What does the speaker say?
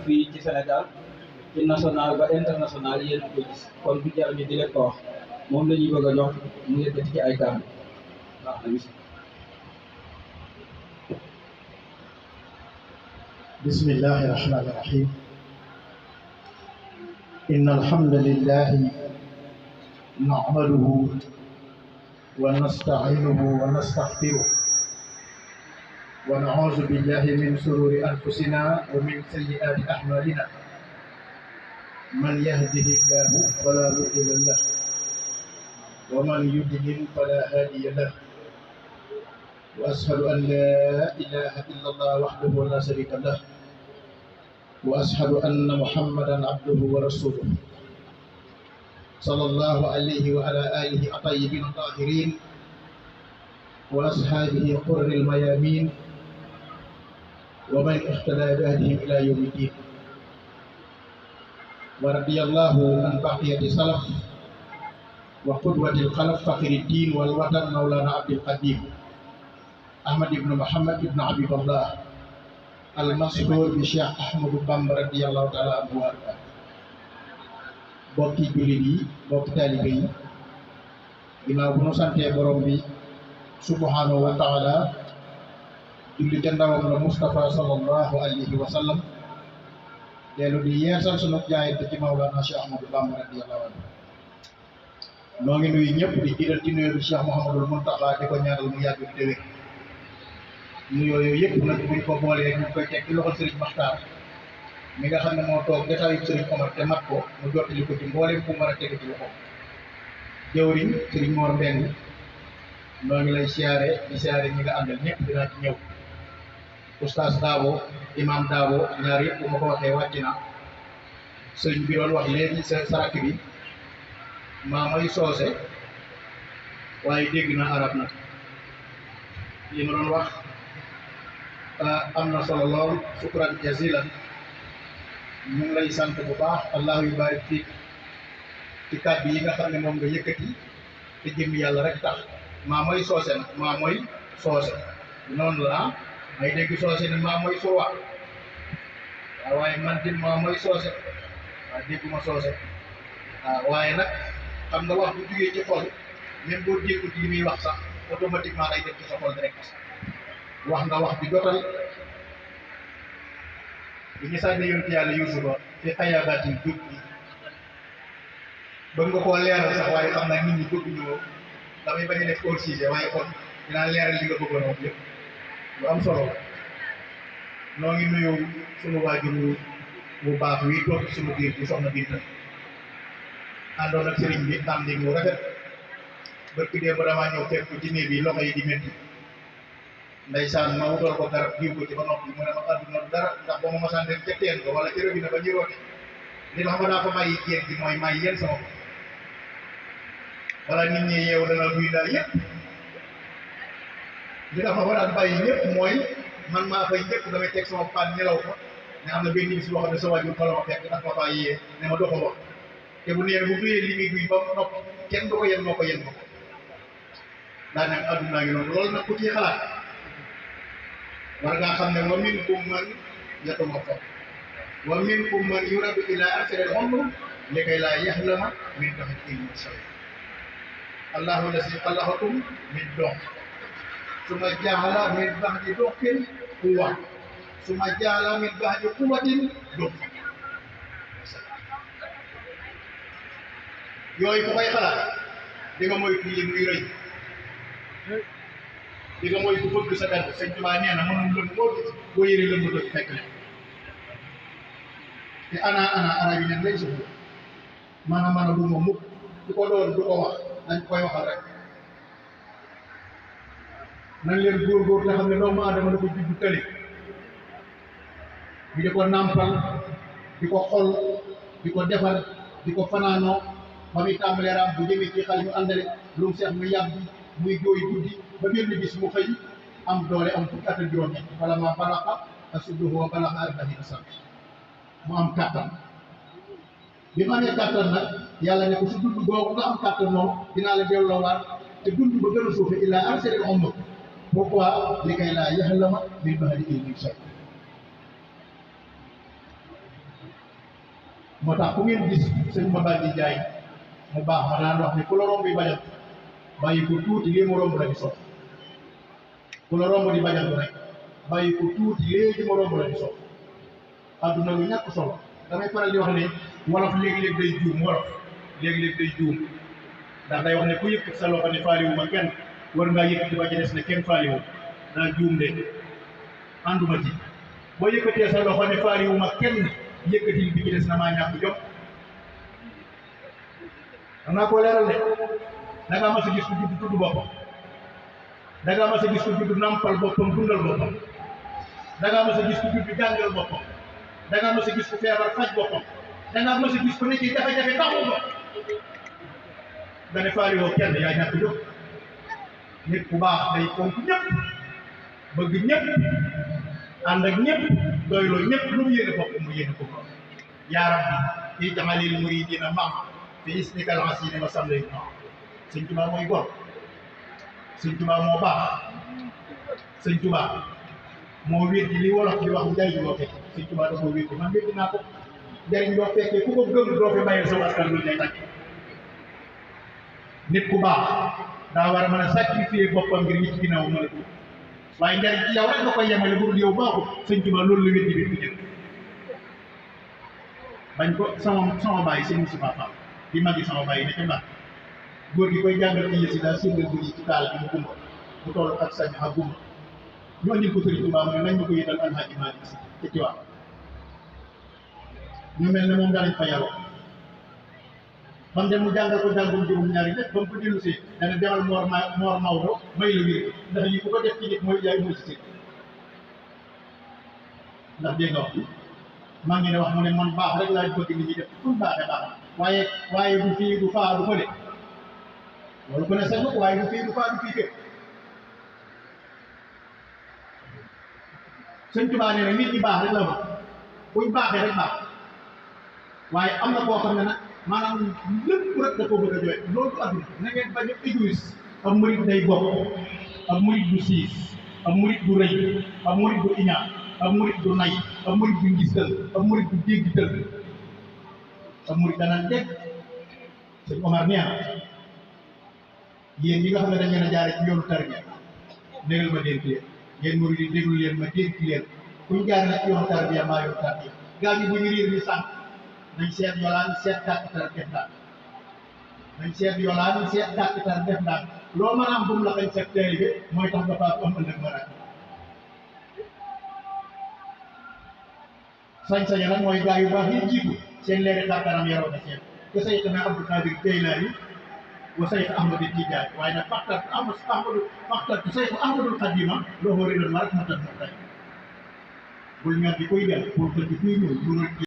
fii ci Sénégal ci national ba international yéen ko gis kon du jar ñu di leen ko wax moom la ñuy bëgg a jox mu yëkkati ci ay kàddu baax na bis. bismillahi rahmani rahim. inna alhamdulillahi nahmaduhu wa nasta'inuhu wa nastaghfiruh wa na'udhu billahi min shururi anfusina wa min sayyiati a'malina. man yahdihillahu fala mudilla lahu wa man yudlil fala hadiya lahu. wa ashhadu an la ilaha illa Allah wahdahu la sharika lahu wa ashhadu anna Muhammadan abduhu wa rasuluh sallallahu alayhi wa ala alihi at-tayyibin at-tahirin wa ashabihi qurril mayamin wa man ihtada bihdihim ila yawmiddin. wa radiyallahu an baqiyati salaf wa qudwatil khalaf fakhriddin wal watan maulana Abdul Qadim Ahmad ibn Muhammad ibn Habibullah al-mashhur bi Cheikh Ahmadou Bamba radiyallahu ta'ala anhu. bokki jullit yi bokki taalibe yi ginnaaw bu nu santee borom bi subhanahu wa ta'ala julli ca ndawam la Mustafa sallallahu alayhi wa sallam dellu di yeesal sunu jaayante ci Mawlana Cheikh Ahmadou Bamba radiyallahu anhu. noo ngi nuyu ñëpp di jiital ci nuyu bi Cheikh Mouhamadul Mountakha di ko ñaanal mu yàgg di déwén. nuyoo yooyu yëpp nag buñ ko boolee ñu koy teg ci loxol Serigne Makhtar mi nga xam ne moo toog jotaayu Serigne Omar te mat ko mu jottali ko ci mboolem fu mu war a teg ci loxo jëwriñ Serigne Mor Mbeng noo ngi lay siyaare di siyaare ñi nga àndal ñëpp dinaa ci ñëw. Oustaz Dabo Imam Dabo ñaar yëpp bu ma ko waxee wàcc na. sëriñ bi doon wax léegi sa sarak bi maa may soose waaye dégg na arab nag li ma doon wax am na solo lool. shukran jazilan ñu ngi lay sant bu baax. allahu yubarik fiik ci kàddu yi nga xam ne moom nga yëkkati te jëm yàlla rek tax. maa mooy soose nag maa mooy soose noonu la may dégg soose ni maa mooy suwa waaw waaye man tim maa mooy soose waaw dégguma soose waaw waaye nag xam nga wax bu jugee ci xol même boo déggut li muy wax sax automatiquement day def ci sa xol direct. wax nga wax bi jotal bi ñu sànni yonent yàlla Yuusufa fi xayaabaati jub bi bëgg nga koo leeral sax waaye xam naa nit ñi bëgg ñoo damay bañ a def hors sujet waaye kon dinaa leeral li nga bëggoon a wax yëpp lu am solo la. noo ngi nuyu sunu waajur bu baax wi toog ci sunu biir bi soxna Binta àndoon ak sëriñ bi am di mu rafet. barki dee ba damaa ñëw fekk ko ci néeg bi loxo yi di métti ndeysaan ma wutal ko garab diw ko ci ba noppi mu ne ma àdduna dara ndax ba ma mosaan dem ca teen ko wala ca robinet ba ñuy roote li tax ma daa fa bàyyi jéeg gi mooy may yéen sama bopp wala nit ñi yeewu dana duy daal yëpp li tax ma fa daan bàyyi ñëpp mooy man maa fay njëkk damay teg sama paan nelaw fa ne am na benn bis boo xam ne sa waajur fa la ma fekk ndax ma faa yee ne ma doxal wax te bu nee bu duyee li muy duy ba noppi kenn du ko yen moo ko yen ma ko daanaka addunaa ngi noonu loolu nag ku ciy xalaat war ngaa xam ne wa minkum man yatawaffaa wa minkum man yuraddu ilaa arzalil umr likay laa yahlama min ba'di ilmin shay'an. Allahu lazii xalaqakum min da'f summa ja'ala min ba'di da'fin quwwatan summa ja'ala min ba'di quwwatin da'fan. yooyu ku koy xalaat di nga moytu li muy rëy di nga moytu bëgg sa dara. Sëñ Tuubaa nee na mënul lënd moo gis boo yëre lënd doj fekk leen te ana yi nen lay suuf mana du ma mukk du ko doon du ko wax dañ koy waxal rek. nañ leen góor te xam ne doomu aadama dafa juddu tëli ñu di ko nàmpal di ko xol di ko defar di ko fanaanoo ba muy tàmbalee raam bu jëmee ci xal ñu àndale lu mu seex mu yàgg muy jooy guddi ba benn bis mu xëy am doole am fukki at ak juróom-ñett wala ma balaxa asudduhu wa balaxa arba'iina sana mu am kàttan. bi ma amee kàttan nag yàlla ne ko su dund boobu nga am kàttan moom dinaa la delloowaat te dund ba gën a suufe illaa arzalil umr. pourquoi likay laa yahlama min ba'di ilmin shay'an. moo tax ku ngeen gis sëñ Mabal di jaay mu baax ma daan wax ne ku la romb di bañal bàyyi ko tuuti lii mu romb la di sot ku la romb di bañal rek bàyyi ko tuuti léegi mu romb la di sot adduna lu ñàkk solo damay faral di wax ne wolof léeg-léeg day juum wolof léeg-léeg day juum ndax day wax ne ku yëkkati sa loxo ne faaliwu ma kenn war ngaa yëkkati ba ci des ne kenn faaliwu daa juum de ànduma ci boo yëkkatee sa loxo ne faaliwu ma kenn yëkkatil bi ci des na maa ñàkk jom xam naa koo leeral de da ngaa mas a gis ku judd tudd boppam da ngaa mas a gis ku judd nampal boppam dundal boppam da ngaa mas a gis ku judd jàngal boppam da ngaa mas a gis ku feebar faj boppam da ngaa mas a gis ku nekk ci jafe-jafe taxawu ko nga ne faaliwoo kenn yaa ñàkk jom nit ku baax day fonk ñëpp bëgg ñëpp ànd ak ñëpp doyloo ñëpp lu mu yéene bopp mu yéene ko ko yaa rabbi ij'alil muridina ma'a fi isnikal hasini wa samlay ma sëñ Tuubaa mooy gor sëñ Tuubaa moo baax sëñ Tuubaa moo wéddi li wolof di wax njariñ loo fekk sëñ Tuubaa da koo wéddi man wéddi naa ko njariñ loo fekkee ku ko gëm doo fi bàyyil sa askan lu lay tàkk nit ku baax daa war a mën a sacrifier boppam ngir ñi ci ginnaaw mën a dugg waaye njariñ ci yow rek nga koy yemale bu dul yow baaxul sëñ Tuubaa loolu la wéddi bi du jël bañ ko sama bàyyi sëñ Moussa Fall di magi sama bàyyi ne ca mbaax góor gi koy jàngal ci yësi daal singal bu ci taal bi mu gumba mu toll ak sañ a gumba ñu andil ko sëriñ Tuubaa mu ne nañ ma ko yëtal Alxaaji Maalik Si ci Tiwaawan ñu mel ne moom daanañ fa yaroo ba mu dem mu jàngal ko jàngum juróom-ñaari lépp ba mu ko dellu see dana demal Mor Maodo may la wér ndax lii ku ko def ci nit mooy jaay mooy si sëriñ ndax dégg nga wax bi maa ngi ne wax mu ne man baax rek laa bëgg nit ñi def fu baaxee baax na waaye du fii du faa du fële loolu ko ne sax waaye du fii du faa du fii kër sëñ Tuubaa nee na nit ñi baax rek la bëgg buñ baaxee rek baax waaye am na koo xam ne nag maanaam lépp rek da koo bëgg a jooy loolu du adduna na ngeen bañ a égoïste am murit day bokk am murit du siis am murit du rëy am murit du iñaan am murit du nay am murit du ngistal am murit du jéggital am murit danaan dégg sëñ Omar nee na yéen ñi nga xam ne dañ leen a jaare ci yoonu tarbiya négal ma dénk leen yéen murit yi déglu leen ma dénk leen kuñ jaar na ci yoonu tarbiya maa yoonu tarbiya gaa ñi bu ñu riir ni sànq nañ seet yolaan seet kàkkatar def daal nañ seet yolaan seet kàkkatar def daal loo mën a am bu mu la xañ sa taalibe mooy tax nga faa am ëllëg maraat sañ-saña nag mooy gaa yu baax yi jiitu seen leeri xarkanam yaroo na seen ke saytana Abdul Qadir Jeylaani wa saytu Ahmadu Tijaan waaye nag faxtartu saytu Ahmadul Xadima loo xóori lan ma rek matat ma tay bul ñor di koy del pour que di kuy ñëw